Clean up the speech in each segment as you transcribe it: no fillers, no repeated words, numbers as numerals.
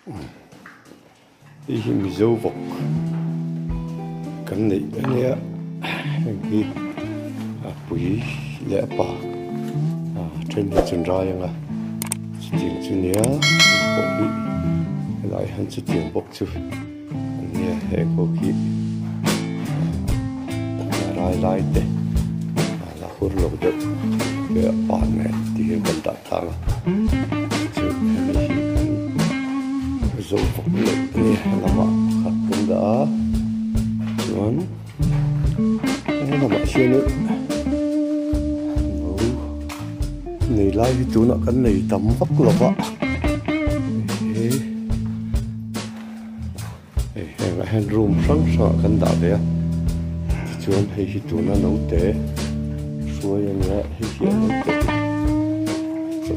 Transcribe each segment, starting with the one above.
Hei hi Mizo vawk kan neih a nia heng hi a pui leh a pa a then hi chun rai anga chutiang chu nia heng pawh hi helai hian chutiang bawk chu an nia heng ho khi a rai lai te a la hur lo deuh te a pa nen ti hian kan dah tlang a chu hemi hi kan zo vawk loh a ni helamah pakhat kan dah a chuan helamah hianin no nei lai hi tunah kan nei tam vak lo va Hei hengah hian room hrang hrangah kan dah ve a tichuan hei hi tuna naute hruai a nia hei hi a naute hi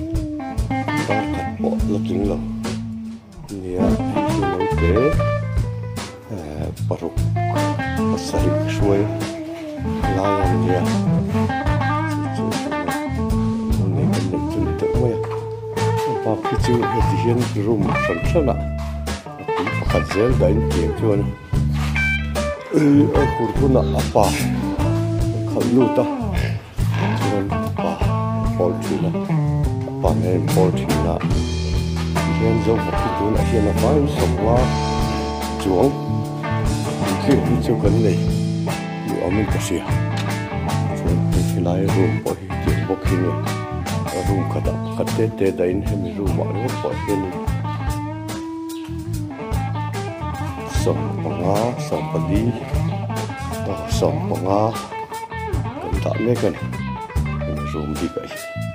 dar khat pawh la tling lo a nia hei hi naute ehh paruk pasarih hruai lai a nia chu chu tuna nei kan neih chu ni deuh mai a a bak hi chu heti hian room hran hranah. A pui pakhat zel dahin tiang chuan a hur hunah a pa a khalh lut a chuan a pa a pawl thin a a pa nen a inpawl thin a tihian zovawk hi tunah hian a vaiin sawmnga chuang tling hi chu kan nei duh awmin ka hria chuan hei helai room pawh hi tiang bawk hi nia room khatah pakhat te te dahin hemi room ah ringawt pawh hianin. Sawmpanga sawmpali aw sawmpanga kan dah mek a ni hemi room bikah hian.